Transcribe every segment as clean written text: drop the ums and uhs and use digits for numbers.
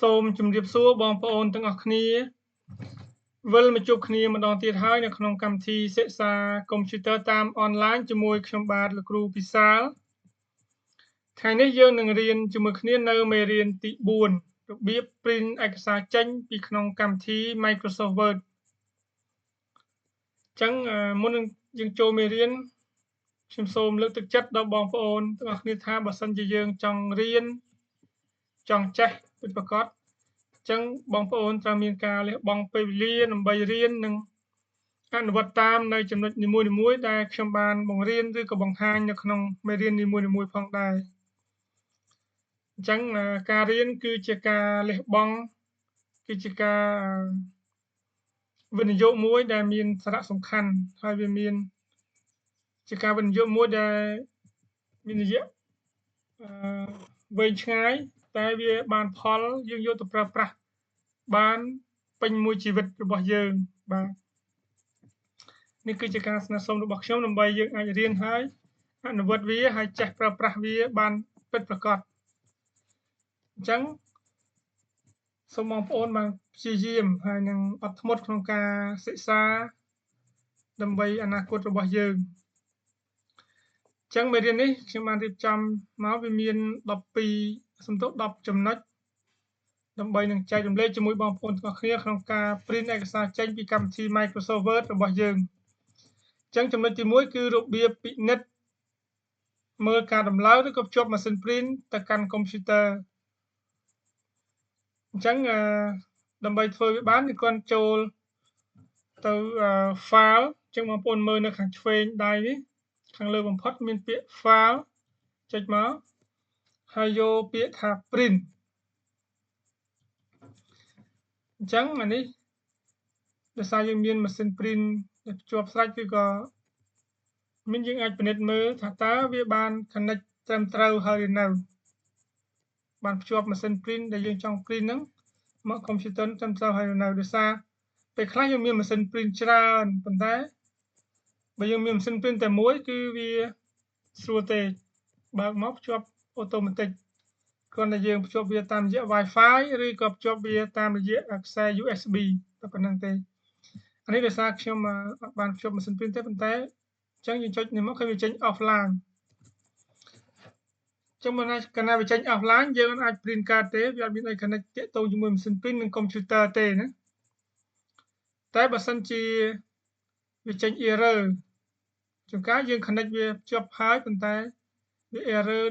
សូមជម្រាបសួរបងប្អូនទាំងអស់គ្នាវិលមកជួបគ្នាម្ដងទៀតហើយនៅក្នុងកម្មវិធីសិក្សាកុំព្យូទ័រតាមអនឡាញជាមួយខ្ញុំបាទលោកគ្រូពិសាលថ្ងៃនេះយើងនឹងរៀនជាមួយគ្នានៅមេរៀនទី4របៀប print ឯកសារចេញពីក្នុងកម្មវិធី Microsoft Word អញ្ចឹងមុននឹងយើងចូលមេរៀនខ្ញុំសូមលើកទឹកចិត្តដល់បងប្អូនទាំងអស់គ្នាថាបើសិនជាយើងចង់រៀនចង់ចេះពិតប្រាកដអញ្ចឹងបងប្អូនត្រូវមានការលះបង់ពេលវេលាដើម្បីរៀននិងអនុវត្តតាមនៅចំណុចនីមួយៗដែលខ្ញុំបានបង្រៀនឬក៏បង្ហាញនៅក្នុងមេរៀននីមួយៗផងដែរអញ្ចឹងការរៀនគឺជាការលះបង់គឺជាការវិនិយោគមួយដែលមានសារៈសំខាន់ហើយវាមានជាការវិនិយោគមួយដែលមានរយៈវែងឆ្ងាយតែវាបានផលយើងយកទៅប្រើប្រាស់បានពេញមួយជីវិតរបស់យើងបាទនេះគឺជាការស្នើសុំរបស់ខ្ញុំដើម្បីយើងអាចរៀនហើយអនុវត្តវាហើយចេះប្រើប្រាស់វាបានពិតប្រាកដអញ្ចឹងសូមបងប្អូនបានព្យាយាមហើយនឹងអត់ធ្មត់ក្នុងការសិក្សាដើម្បីអនាគតរបស់យើងអញ្ចឹងមេរៀននេះខ្ញុំបានរៀបចំមកវាមាន12សំទោស10ចំណុចដើម្បីនឹងចែករំលែកជាមួយបងប្អូនទាំងអស់គ្នាក្នុងការ print ឯកសារចេញពីកម្មវិធី Microsoft Word របស់យើងអញ្ចឹងចំណុចទី1គឺរបៀបពិនិត្យមើលការដំឡើងឬក៏ភ្ជាប់ម៉ាស៊ីន print ទៅកាន់កុំព្យូទ័រអញ្ចឹងដើម្បីធ្វើវាបានគឺគាត់ចូលទៅ file អញ្ចឹងបងប្អូនមើលនៅខាងឆ្វេងដៃនេះខាងលើបំផុតមានពាក្យ file ចុចមកហើយយកពាក្យថា print អញ្ចឹងអានេះដោយសារយើងមានម៉ាស៊ីន print ដែលភ្ជាប់ស្រេចឬក៏មានយើងអាចពិនិត្យមើលថាតើវាបាន connect ត្រឹមត្រូវហើយឬនៅបានភ្ជាប់ម៉ាស៊ីន print ដែលយើងចង់ print ហ្នឹងមក computer ត្រឹមត្រូវហើយឬនៅដោយសារពេលខ្លះយើងមានម៉ាស៊ីន print ច្រើនប៉ុន្តែបើយើងមានម៉ាស៊ីន print តែមួយគឺវាស្រួលទេបើកមកភ្ជាប់ automatic គ្រាន់តែយើងភ្ជាប់វាតាមរយៈ Wi-Fi ឬក៏ភ្ជាប់វាតាមរយៈខ្សែ USB តែប៉ុណ្្នឹងទេអានេះដោយសារខ្ញុំអត់បានភ្ជាប់ម៉ាស៊ីន print ទេប៉ុន្តែអញ្ចឹងយើងចុចនេះមកឃើញវាចេញ offline ចឹងមិនណាកាលណាវាចេញ offline យើងអាច print កើតទេវាអត់មានអី connect ទាក់ទងជាមួយម៉ាស៊ីន print និង computer ទេណាតែបើសិនជាវាចេញ error ជួនកាលយើង connect វាភ្ជាប់ហើយប៉ុន្តែវា error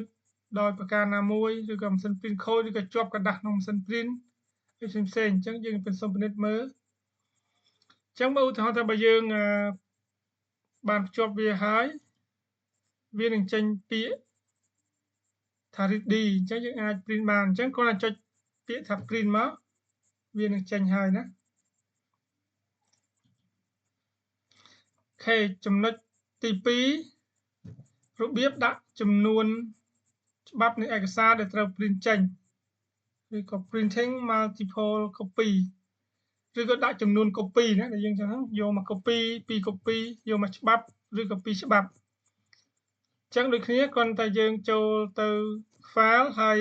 ដោយប្រការណាមួយឬក៏ម៉ាស៊ីន print ខូចឬក៏ជាប់ក្រដាសក្នុងម៉ាស៊ីន print អីផ្សេងផ្សេងអញ្ចឹងយើងពិសូមពិនិត្យមើលអញ្ចឹងបើឧទាហរណ៍ថាបើយើងបានភ្ជាប់វាហើយវានឹងចេញពាក្យថា ready អញ្ចឹងយើងអាច print បានអញ្ចឹងគ្រាន់តែចុចពាក្យថា print មកវានឹងចេញហើយណាអូខេចំណុចទី2របៀបដាក់ចំនួនច្បាប់នៃឯកសារដែលត្រូវ print ចេញឬក៏ printing multiple copy ឬក៏ដាក់ចំនួន copy ណាដែលយើងចង់យកមក copy 2 copy យកមកច្បាប់ឬក៏2ច្បាប់អញ្ចឹងដូចគ្នាគ្រាន់តែយើងចូលទៅ file ហើយ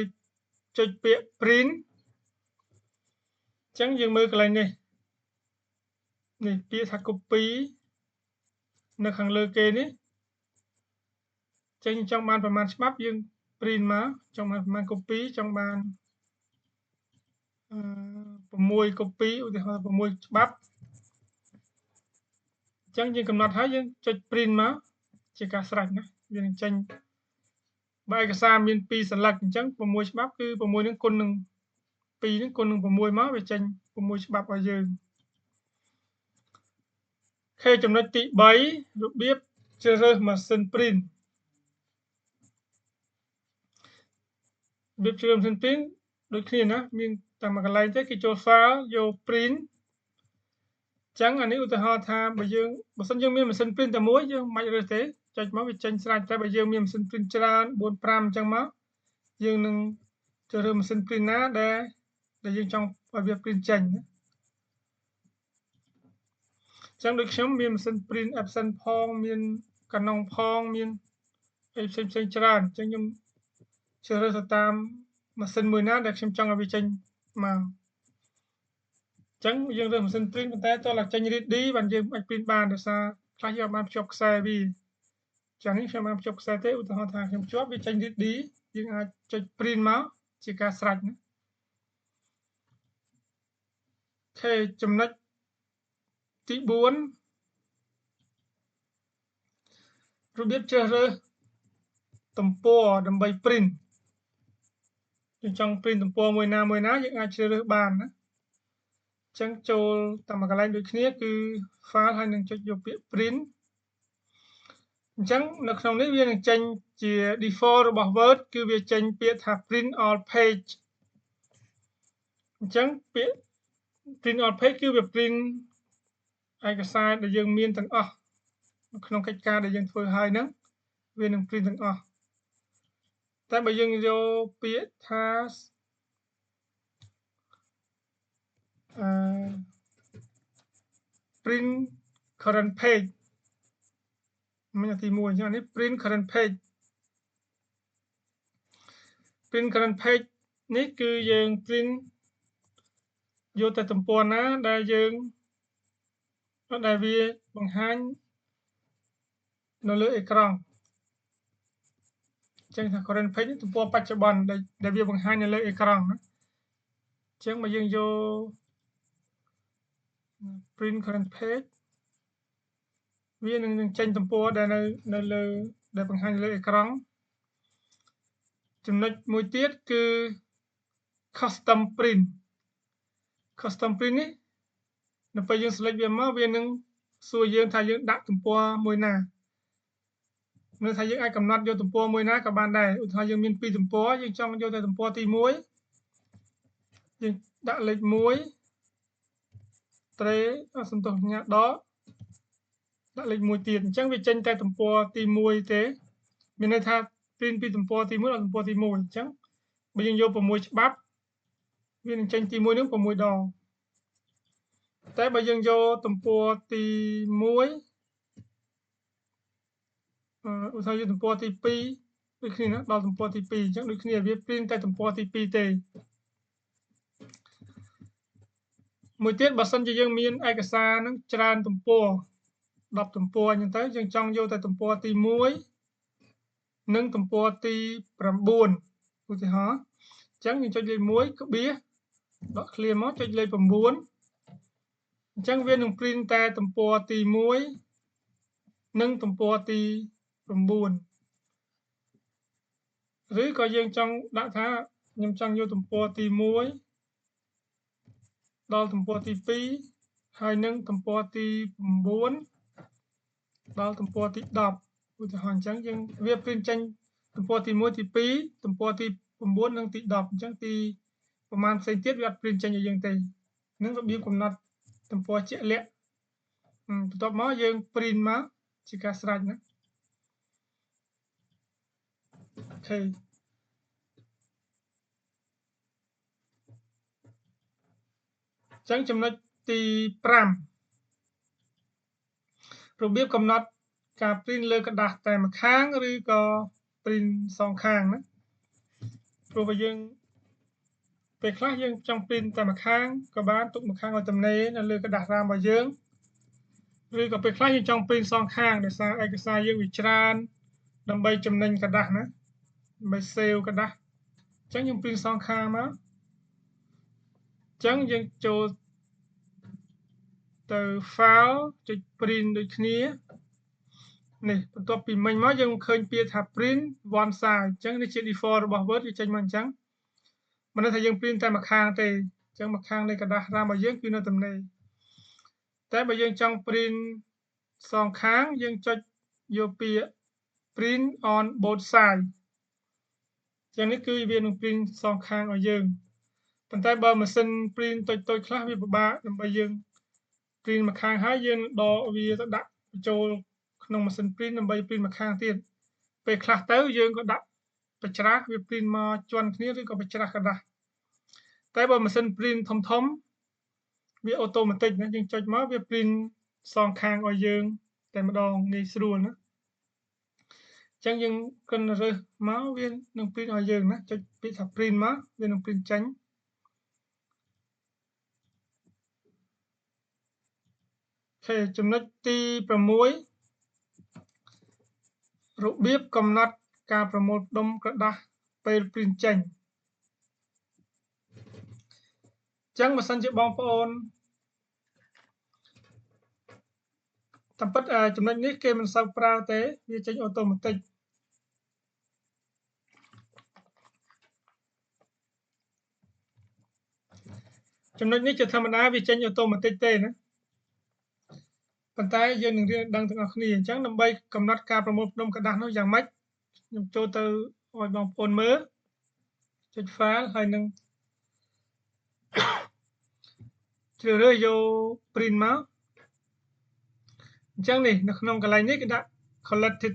ចុចពាក្យ print អញ្ចឹងយើងមើលកន្លែងនេះនេះពាក្យថា copy នៅខាងលើគេនេះចេញចង់បានប្រមាណច្បាប់យើង print មកចង់បានប្រមាណ copy ចង់បាន6 copy ឧទាហរណ៍6ច្បាប់អញ្ចឹងយើងកំណត់ហើយយើងចុច print មកជាការស្រេចណាវានឹងចេញបើឯកសារមាន2សន្លឹកអញ្ចឹង6ច្បាប់គឺ6នឹងគុណនឹង2នឹងគុណនឹង6មកវាចេញ6ច្បាប់ឲ្យយើងខេចំណុចទី3របៀបជ្រើសរើសម៉ាស៊ីន print របៀបជ្រើសរើសម៉ាស៊ីន print ដូចគ្នាណាមានតែមួយកន្លែងទេគេចូល file យក print អញ្ចឹងអានេះឧទាហរណ៍ថាបើយើងបើសិនយើងមានម៉ាស៊ីន print តែមួយយើងមិនរើសទេចុចមកវាចេញស្រេចតែបើយើងមានម៉ាស៊ីន print ច្រើន4 5អញ្ចឹងមកយើងនឹងជ្រើសរើសម៉ាស៊ីន print ណាដែលយើងចង់ឲ្យវា print ចេញណាអញ្ចឹងដូចខ្ញុំមានម៉ាស៊ីន print Epson ផងមាន Canon ផងមានអីផ្សេងផ្សេងច្រើនអញ្ចឹងខ្ញុំជ្រើសរើសទៅតាមម៉ាស៊ីនមួយណាដែលខ្ញុំចង់ឲ្យវាចេញ មកចឹងយើងរើសម៉ាស៊ីន print ប៉ុន្តែតើឡើងចេញ ready បានយើងអាច print បានដោយសារខ្លះយើងបានភ្ជាប់ខ្សែវាចានេះខ្ញុំបានភ្ជាប់ខ្សែទេឧទាហរណ៍ថាខ្ញុំភ្ជាប់វាចេញ ready យើងអាចចុច print មកជាការស្រេចណាខេចំណុចទី4របៀបជ្រើសរើសទំព័រដើម្បី print យើងចង់ print ទំព័រមួយណាមួយណាយើងអាចជ្រើសរើសបានណាអញ្ចឹងចូលតាមកន្លែងដូចគ្នាគឺ file ហើយនឹងចុចយកពាក្យ print អញ្ចឹងនៅក្នុងនេះវានឹងចេញជា default របស់ Word គឺវាចេញពាក្យថា print all page អញ្ចឹងពាក្យ print all page គឺវា print ឯកសារដែលយើងមានទាំងអស់ក្នុងកិច្ចការដែលយើងធ្វើហើយហ្នឹងវានឹង print ទាំងអស់តែបើយើងយកពាក្យថាprint current page មានទី1អញ្ចឹងនេះ print current page print current page នេះគឺយើង print យកតែទំព័រណាដែលយើងដែលវាបង្ហាញនៅលើអេក្រង់អញ្ចឹងថា current page នេះទំព័របច្ចុប្បន្នដែលវាបង្ហាញនៅលើអេក្រង់ណាអញ្ចឹងបើយើងយក print current page វានឹងចេញទំព័រដែលនៅលើដែលបង្ហាញលើអេក្រង់ចំណុចមួយទៀតគឺ custom print custom print នេះនៅពេលយើង select វាមកវានឹងសួរយើងថាយើងដាក់ទំព័រមួយណានៅថាយើងអាចកំណត់យកទំព័រមួយណាក៏បានដែរឧទាហរណ៍យើងមាន2ទំព័រយើងចង់យកតែទំព័រទី1យើងដាក់លេខ1ត្រេសំទោសញ៉ាដកដាក់លេខ1ទៀតអញ្ចឹងវាចេញតែទំព័រទី1ទេមានន័យថា print ពីទំព័រទី1ដល់ទំព័រទី1អញ្ចឹងបើយើងយក6ច្បាប់វានឹងចេញទី1នឹង6ដងតែបើយើងយកទំព័រទី1ឧទាហរណ៍យកទំព័រទី2ដូចគ្នាណាដល់ទំព័រទី2អញ្ចឹងដូចគ្នាវា print តែទំព័រទី2ទេមួយទៀតបើសិនជាយើងមានឯកសារនឹងច្រើនទំព័រ10ទំព័រអញ្ចឹងទៅយើងចង់យកតែទំព័រទី1និងទំព័រទី9ឧទាហរណ៍អញ្ចឹងយើងចុចលេខ1ក្បៀសដកឃ្លាមកចុចលេខ9អញ្ចឹងវានឹង print តែទំព័រទី1និងទំព័រទី9ឬក៏យើងចង់ដាក់ថាខ្ញុំចង់យកទំព័រទី1ដល់ទំព័រទី2ហើយនិងទំព័រទី9ដល់ទំព័រទី10ឧទាហរណ៍អញ្ចឹងយើងវា print ចេញទំព័រទី1ទី2ទំព័រទី9និងទី10អញ្ចឹងទីប្រមាណផ្សេងទៀតវាអត់ print ចេញឲ្យយើងទេនឹងរបៀបកំណត់ទំព័រជាក់លាក់បន្ទាប់មកយើង print មកជាការស្រេចណាអូខេអញ្ចឹងចំណុចទី5របៀបកំណត់ការ print លើក្រដាសតែម្ខាងឬក៏ print សងខាងណាព្រោះបើយើងពេលខ្លះយើងចង់ print តែម្ខាងក៏បានទុកម្ខាងឲ្យទំនេរនៅលើក្រដាសរាមរបស់យើងឬក៏ពេលខ្លះយើងចង់ print សងខាងដោយសារឯកសារយើងវាច្រើនដើម្បីចំណេញក្រដាសណាដើម្បី save ក្រដាសអញ្ចឹងយើង print សងខាងមកអញ្ចឹងយើងចូលទៅ file ចុច print ដូចគ្នានេះបន្ទាប់ពីមិញមកយើងឃើញពាក្យថា print one side អញ្ចឹងនេះជា default របស់ Word វាចេញមកអញ្ចឹងមិនន័យថាយើង print តែម្ខាងទេអញ្ចឹងម្ខាងនៃក្រដាសរាមរបស់យើងគឺនៅទំនេរតែបើយើងចង់ print សងខាងយើងចុចយកពាក្យ print on both side ចឹងនេះគឺវានឹង print សងខាងឲ្យយើងប៉ុន្តែបើម៉ាស៊ីន print តូចៗខ្លះវាពិបាកដើម្បីយើង print ម្ខាងហើយយើងដកវាទៅដាក់បញ្ចូលក្នុងម៉ាស៊ីន print ដើម្បី print ម្ខាងទៀតពេលខ្លះទៅយើងក៏ដាក់បច្រាស់វា print មកជាន់គ្នាឬក៏បច្រាស់ក្រដាសតែបើម៉ាស៊ីន print ធំៗវា automatic ណាយើងចុចមកវា print សងខាងឲ្យយើងតែម្ដងងាយស្រួលណាអញ្ចឹងយើងគិនរើសមកវានឹង print ឲ្យយើងណាចុចពាក្យថា print មកវានឹង print ចេញ ខេចំណុចទី6របៀបកំណត់ការប្រមូលផ្ដុំក្រដាសពេល print ចេញចឹងបើសិនជាបងប្អូនតាមពិតចំណុចនេះគេមិនសូវប្រើទេវាចេញ automatic ចំណុចនេះជាធម្មតាវាចេញ automatic ទេណាប៉ុន្តែយើងនឹងរៀនដឹងទាំងអស់គ្នាអញ្ចឹងដើម្បីកំណត់ការប្រមូលផ្ដុំក្រដាសនោះយ៉ាងម៉េចខ្ញុំចូលទៅឲ្យបងប្អូនមើលចុច file ហើយនឹងជ្រើសរើសយក print មកអញ្ចឹងនេះនៅក្នុងកន្លែងនេះគេដាក់ collected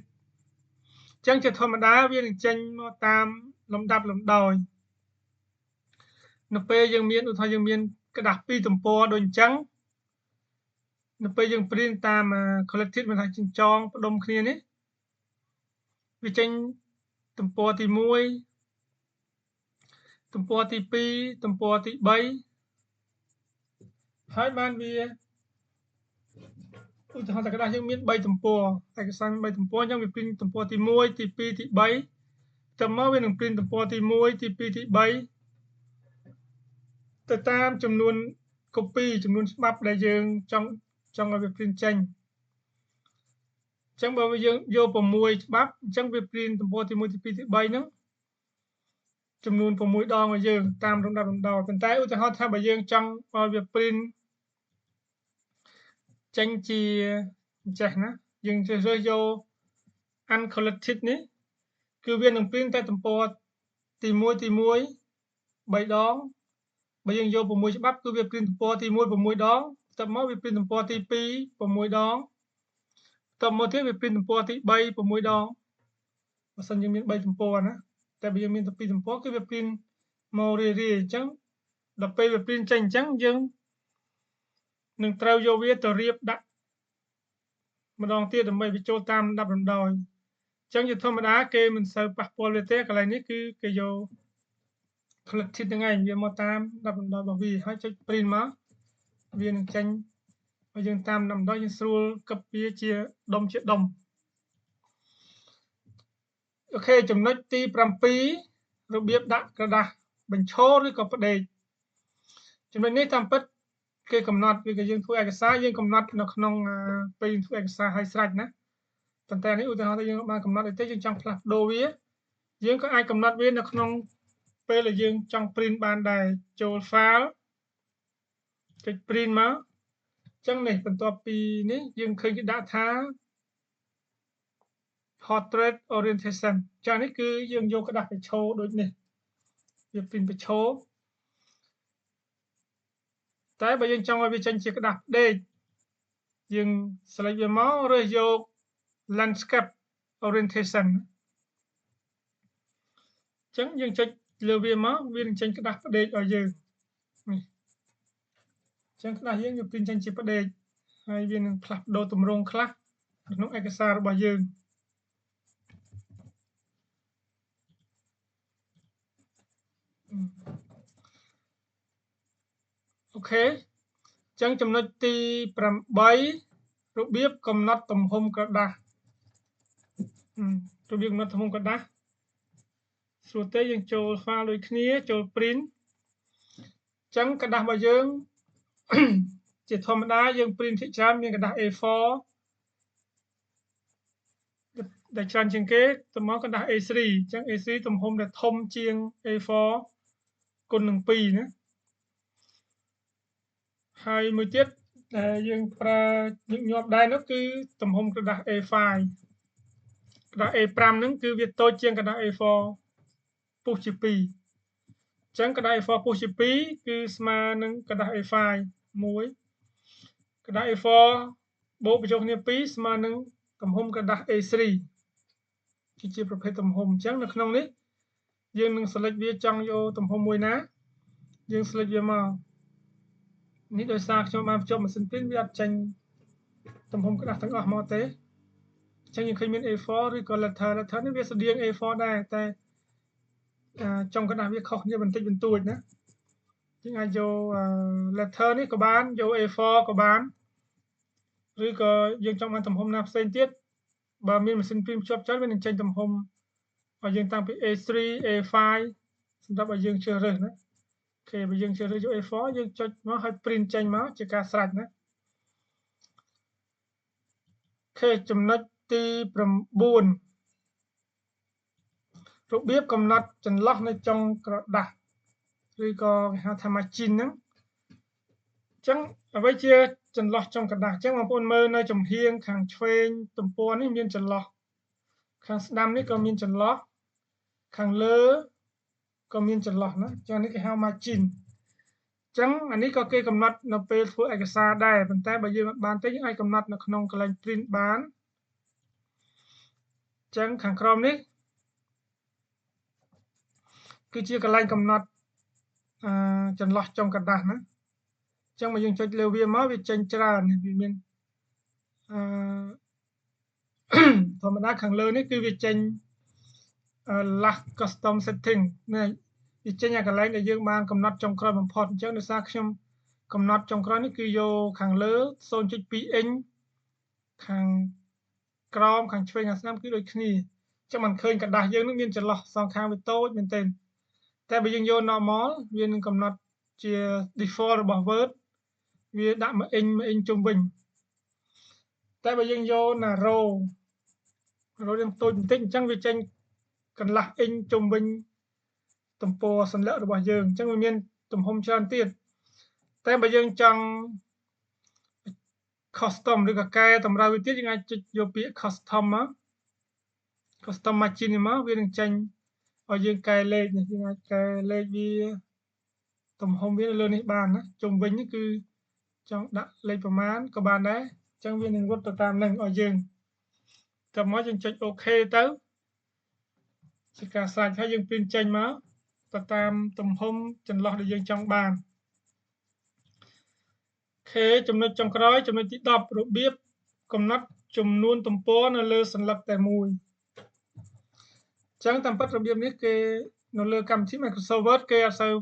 អញ្ចឹងជាធម្មតាវានឹងចេញមកតាមលំដាប់លំដោយនៅពេលយើងមានឧទាហរណ៍យើងមានក្រដាស2ទំព័រដូចអញ្ចឹងនៅពេលយើង print តាម collected មានថាចិញ្ចងផ្ដុំគ្នានេះវាចេញទំព័រទី1ទំព័រទី2ទំព័រទី3ហើយបានវាឧទាហរណ៍តែក្រដាសយើងមាន3ទំព័រឯកសារមាន3ទំព័រអញ្ចឹងវា print ទំព័រទី1ទី2ទី3ទៅមកវានឹង print ទំព័រទី1ទី2ទី3ទៅតាមចំនួន copy ចំនួនច្បាប់ដែលយើងចង់ឲ្យវា print ចេញអញ្ចឹងបើយើងយក6ច្បាប់អញ្ចឹងវា print ទំព័រទី1ទី2ទី3ហ្នឹងចំនួន6ដងឲ្យយើងតាមលំដាប់លំដោយប៉ុន្តែឧទាហរណ៍ថាបើយើងចង់ឲ្យវា print ចេញជាចេះណាយើងជ្រើសរើសយក uncollected នេះគឺវានឹង print តែទំព័រទី1ទី1 3ដងបើយើងយក6ច្បាប់គឺវា print ទំព័រទី1 6ដងបន្ទាប់មកវា print ទំព័រទី2 6ដងបន្ទាប់មកទៀតវា print ទំព័រទី3 6ដងបើសិនយើងមាន3ទំព័រណាតែបើយើងមានតែ2ទំព័រគឺវា print មករាយៗអញ្ចឹងដល់ពេលវា print ចេញអញ្ចឹងយើងនឹងត្រូវយកវាទៅរៀបដាក់ម្ដងទៀតដើម្បីវាចូលតាមលំដាប់លំដោយអញ្ចឹងជាធម្មតាគេមិនសូវប៉ះពាល់វាទេកន្លែងនេះគឺគេយក collected ហ្នឹងឯងវាមកតាមលំដាប់លំដោយរបស់វាហើយចុច print មកវានឹងចេញឲ្យយើងតាមលំដាប់លំដោយយើងស្រួលកឹបវាជាដុំជាដុំអូខេចំណុចទី7របៀបដាក់ក្រដាសបញ្ឈរឬក៏ផ្ដេកចំណុចនេះតាមពិតគេកំណត់ឬក៏យើងធ្វើឯកសារយើងកំណត់នៅក្នុងពេលយើងធ្វើឯកសារឲ្យស្រេចណាប៉ុន្តែនេះឧទាហរណ៍ថាយើងបានកំណត់អីទេយើងចង់ផ្លាស់ប្ដូរវាយើងក៏អាចកំណត់វានៅក្នុងពេលដែលយើងចង់ print បានដែរចូល file ចុច print មកអញ្ចឹងនេះបន្ទាប់ពីនេះយើងឃើញគេដាក់ថា portrait orientation ចានេះគឺយើងយកក្រដាសបញ្ឈរដូចនេះវា print បញ្ឈរតែបើយើងចង់ឲ្យវាចេញជាក្រដាសផ្ដេកយើង select វាមករើសយក landscape orientation អញ្ចឹងយើងចុចលើវាមកវានឹងចេញក្រដាសផ្ដេកឲ្យយើងនេះអញ្ចឹងក្រដាសយើងវា print ចេញជាផ្ដេកហើយវានឹងផ្លាស់ប្ដូរទម្រង់ខ្លះក្នុងឯកសាររបស់យើងអូខេអញ្ចឹងចំណុចទី8របៀបកំណត់ទំហំក្រដាសរបៀបកំណត់ទំហំក្រដាសស្រួលទេយើងចូល file ដូចគ្នាចូល print អញ្ចឹងក្រដាសរបស់យើងជាធម្មតាយើង print ភាគច្រើនមានក្រដាស A4 ដែលច្រើនជាងគេទៅមកក្រដាស A3 អញ្ចឹង A3 ទំហំដែលធំជាង A4 គុណនឹង2ណាហើយមួយទៀតដែលយើងប្រើញឹកញាប់ដែរនោះគឺទំហំក្រដាស A5 ក្រដាស A5 ហ្នឹងគឺវាតូចជាងក្រដាស A4 ពុះជា2អញ្ចឹងក្រដាស A4 ពុះជា2គឺស្មើនឹងក្រដាស A5 1ក្រដាស A4 បូកបញ្ចូលគ្នា2ស្មើនឹងទំហំក្រដាស A3 គឺជាប្រភេទទំហំអញ្ចឹងនៅក្នុងនេះយើងនឹង select វាចង់យកទំហំមួយណាយើង select វាមកនេះដោយសារខ្ញុំបានភ្ជាប់ម៉ាស៊ីន print វាអត់ចេញទំហំក្រដាសទាំងអស់មកទេអញ្ចឹងយើងឃើញមាន A4 ឬក៏ letter letter នេះវាស្តៀង A4 ដែរតែចុងក្រដាសវាខុសគ្នាបន្តិចបន្តួចណាយើងអាចយក letter នេះក៏បានយក A4 ក៏បាន ឬក៏យើងចង់បានទំហំណាផ្សេងទៀតបើមានម៉ាស៊ីន print ភ្ជាប់ច្រើនវានឹងចេញទំហំឲ្យយើងតាំងពី A3 A5 សម្រាប់ឲ្យយើងជ្រើសរើសណាOK បើយើងជ្រើសរើសយក A4 យើងចុចមកឲ្យ print ចេញមកជាការស្រេចណាOK ចំណុចទី9របៀបកំណត់ចន្លោះនៅចុងក្រដាសឬក៏គេហៅថា margin ហ្នឹងអញ្ចឹងអ្វីជាចន្លោះចុងក្រដាសអញ្ចឹងបងប្អូនមើលនៅចំហៀងខាងឆ្វេងទំព័រនេះមានចន្លោះខាងស្ដាំនេះក៏មានចន្លោះខាងលើក៏មានចន្លោះណាចឹងនេះគេហៅ margin អញ្ចឹងអានេះក៏គេកំណត់នៅពេលធ្វើឯកសារដែរប៉ុន្តែបើយើងអត់បានទេយើងអាចកំណត់នៅក្នុងកន្លែង print បានអញ្ចឹងខាងក្រោមនេះគឺជាកន្លែងកំណត់អឺចន្លោះចុងក្រដាសណាអញ្ចឹងបើយើងចុចលើវាមកវាចេញច្រើនវាមានអឺធម្មតាខាងលើនេះគឺវាចេញ last custom setting នេះវាចេញអាកន្លែងដែលយើងបានកំណត់ចុងក្រោយបំផុតអញ្ចឹងដោយសារខ្ញុំកំណត់ចុងក្រោយនេះគឺយកខាងលើ 0.2 inch ខាងក្រោមខាងឆ្វេងខាងស្ដាំគឺដូចគ្នាអញ្ចឹងមិនឃើញក្រដាសយើងនឹងមានចន្លោះសងខាងវាតូចមែនទែនតែបើយើងយក normal វានឹងកំណត់ជា default របស់ Word វាដាក់មួយអ៊ីញមួយអ៊ីញជុំវិញតែបើយើងយក narrow narrow យើងតូចបន្តិចអញ្ចឹងវាចេញកន្លះអ៊ីញជុំវិញទំព័រសន្លឹករបស់យើងអញ្ចឹងវាមានទំហំច្រើនទៀតតែបើយើងចង់ custom ឬក៏កែតម្រូវវាទៀតយើងអាចចុចយកពាក្យ custom មក custom margin នេះមកវានឹងចេញឲ្យយើងកែលេខនេះយើងអាចកែលេខវាទំហំវានៅលើនេះបានណាជុំវិញនេះគឺចង់ដាក់លេខប្រមាណក៏បានដែរអញ្ចឹងវានឹងរត់ទៅតាមនឹងឲ្យយើងតមកយើងចុច OK ទៅជាការស្រេចហើយយើង print ចេញមកទៅតាមទំហំចន្លោះដែលយើងចង់បាន OK ចំណុចចុងក្រោយចំណុចទី10របៀបកំណត់ចំនួនទំព័រនៅលើសន្លឹកតែមួយអញ្ចឹងតាមពិតរបៀបនេះគេនៅលើកម្មវិធី Microsoft Word គេអត់សូវ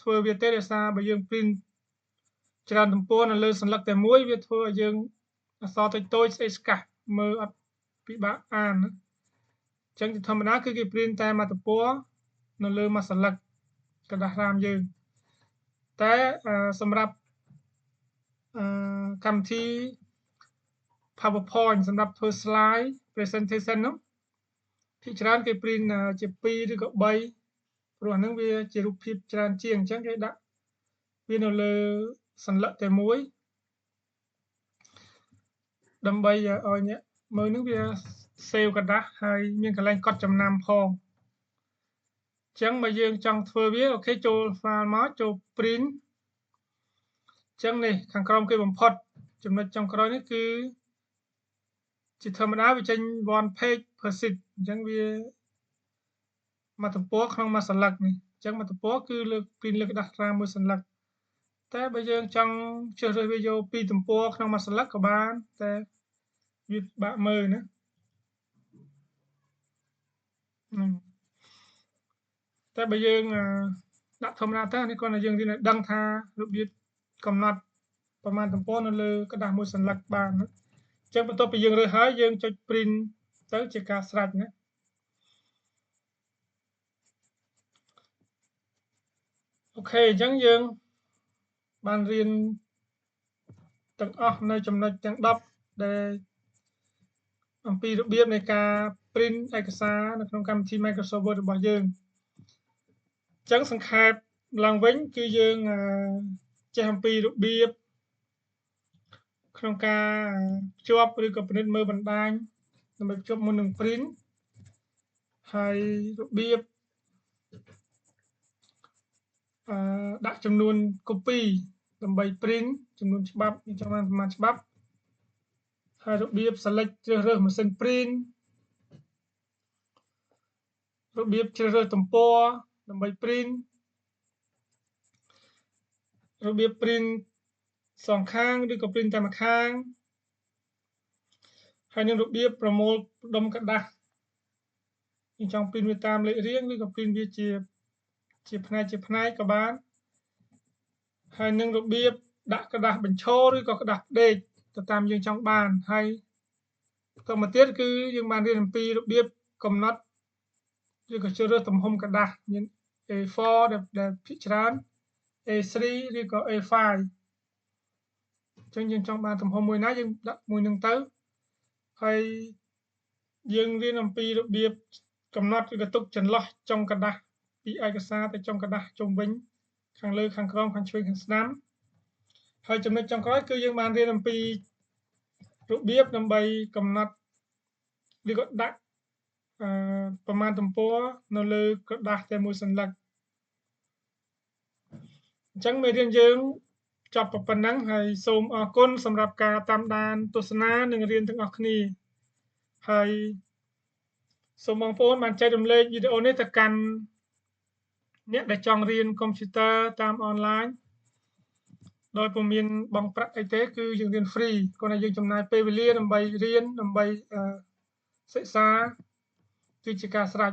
ធ្វើវាទេដោយសារបើយើង print ច្រើនទំព័រនៅលើសន្លឹកតែមួយវាធ្វើឲ្យយើងអក្សរតូចតូចស្អេកស្កះមើលអត់ពិបាកអានណាអញ្ចឹងជាធម្មតាគឺគេ print តែមួយទំព័រនៅលើមួយសន្លឹកក្រដាសរាមយើងតែសម្រាប់អឺកម្មវិធី PowerPoint សម្រាប់ធ្វើ slide presentation នោះភាគច្រើនគេ print ជា2ឬក៏3ព្រោះអាហ្នឹងវាជារូបភាពច្រើនជាងអញ្ចឹងគេដាក់វានៅលើសន្លឹកតែមួយដើម្បីឲ្យអ្នកមើលនឹងវា save ក្រដាសហើយមានកន្លែងកត់ចំណាំផងអញ្ចឹងបើយើងចង់ធ្វើវាOK ចូល file មកចូល print អញ្ចឹងនេះខាងក្រោមគេបំផុតចំណុចចុងក្រោយនេះគឺជាធម្មតាវាចេញ one page per sheet អញ្ចឹងវាមួយទំព័រក្នុងមួយសន្លឹកនេះអញ្ចឹងមួយទំព័រគឺលើក print លើក្រដាសត្រាមួយសន្លឹកតែបើយើងចង់ជ្រើសរើសវាយកពីរទំព័រក្នុងមួយសន្លឹកក៏បានតែវាបាក់មើលណាហ្នឹងតែបើយើងដាក់ធម្មតាទៅនេះគ្រាន់តែយើងរៀនឲ្យដឹងថារបៀបកំណត់ប្រមាណទំព័រនៅលើក្រដាសមួយសន្លឹកបានណាអញ្ចឹងបន្ទាប់ពីយើងរើសហើយយើងចុច print ទៅជាការស្រេចណាOK អញ្ចឹងយើងបានរៀនទាំងអស់នៅចំណុចទាំង10ដែលអំពីរបៀបនៃការ print ឯកសារនៅក្នុងកម្មវិធី Microsoft Word របស់យើងអញ្ចឹងសង្ខេបឡើងវិញគឺយើងចេះអំពីរបៀបក្នុងការភ្ជាប់ឬក៏ពិនិត្យមើលបណ្ដាញដើម្បីភ្ជាប់មុននឹង print ហើយរបៀបអឺដាក់ចំនួន copy ដើម្បី print ចំនួនច្បាប់យើងចង់បានប្រមាណច្បាប់ហើយរបៀប select ជ្រើសរើសម៉ាស៊ីន print របៀបជ្រើសរើសទំព័រដើម្បី print របៀប print សងខាងឬក៏ print តែម្ខាងហើយនឹងរបៀបប្រមូលដុំក្រដាសយើងចង់ print វាតាមលេខរៀងឬក៏ print វាជាជាផ្នែកជាផ្នែកក៏បានហើយនឹងរបៀបដាក់ក្រដាសបញ្ឈរឬក៏ក្រដាសផ្ដេក ទៅតាមយើងចង់បានហើយបន្តមកទៀតគឺយើងបានរៀនអំពីរបៀបកំណត់ឬក៏ជ្រើសរើសទំហំក្រដាសមាន A4 ដែលភាគច្រើន A3 ឬក៏ A5 អញ្ចឹងយើងចង់បានទំហំមួយណាយើងដាក់មួយនឹងទៅហើយយើងរៀនអំពីរបៀបកំណត់ឬក៏ទុកចន្លោះចុងក្រដាសពីឯកសារទៅចុងក្រដាសជុំវិញខាងលើខាងក្រោមខាងឆ្វេងខាងស្ដាំហើយចំណុចចុងក្រោយគឺយើងបានរៀនអំពីរបៀបដើម្បីកំណត់ឬក៏ដាក់អឺប្រមាណទំព័រនៅលើក្រដាសតែមួយសន្លឹកអញ្ចឹងមេរៀនយើងចប់ប៉ុណ្ណឹងហើយសូមអរគុណសម្រាប់ការតាមដានទស្សនានិងរៀនទាំងអស់គ្នាហើយសូមបងប្អូនបានចែករំលែកវីដេអូនេះទៅកាន់អ្នកដែលចង់រៀនកុំព្យូទ័រតាមអនឡាញដោយពុំមានបង់ប្រាក់អីទេគឺយើងរៀន free គ្រាន់តែយើងចំណាយពេលវេលាដើម្បីរៀនដើម្បីសិក្សាគឺជាការស្រេច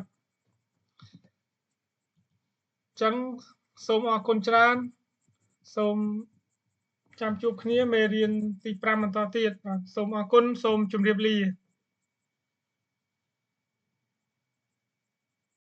អញ្ចឹងសូមអរគុណច្រើនសូមចាំជួបគ្នាមេរៀនទី5បន្តទៀតបាទសូមអរគុណសូមជម្រាបលា។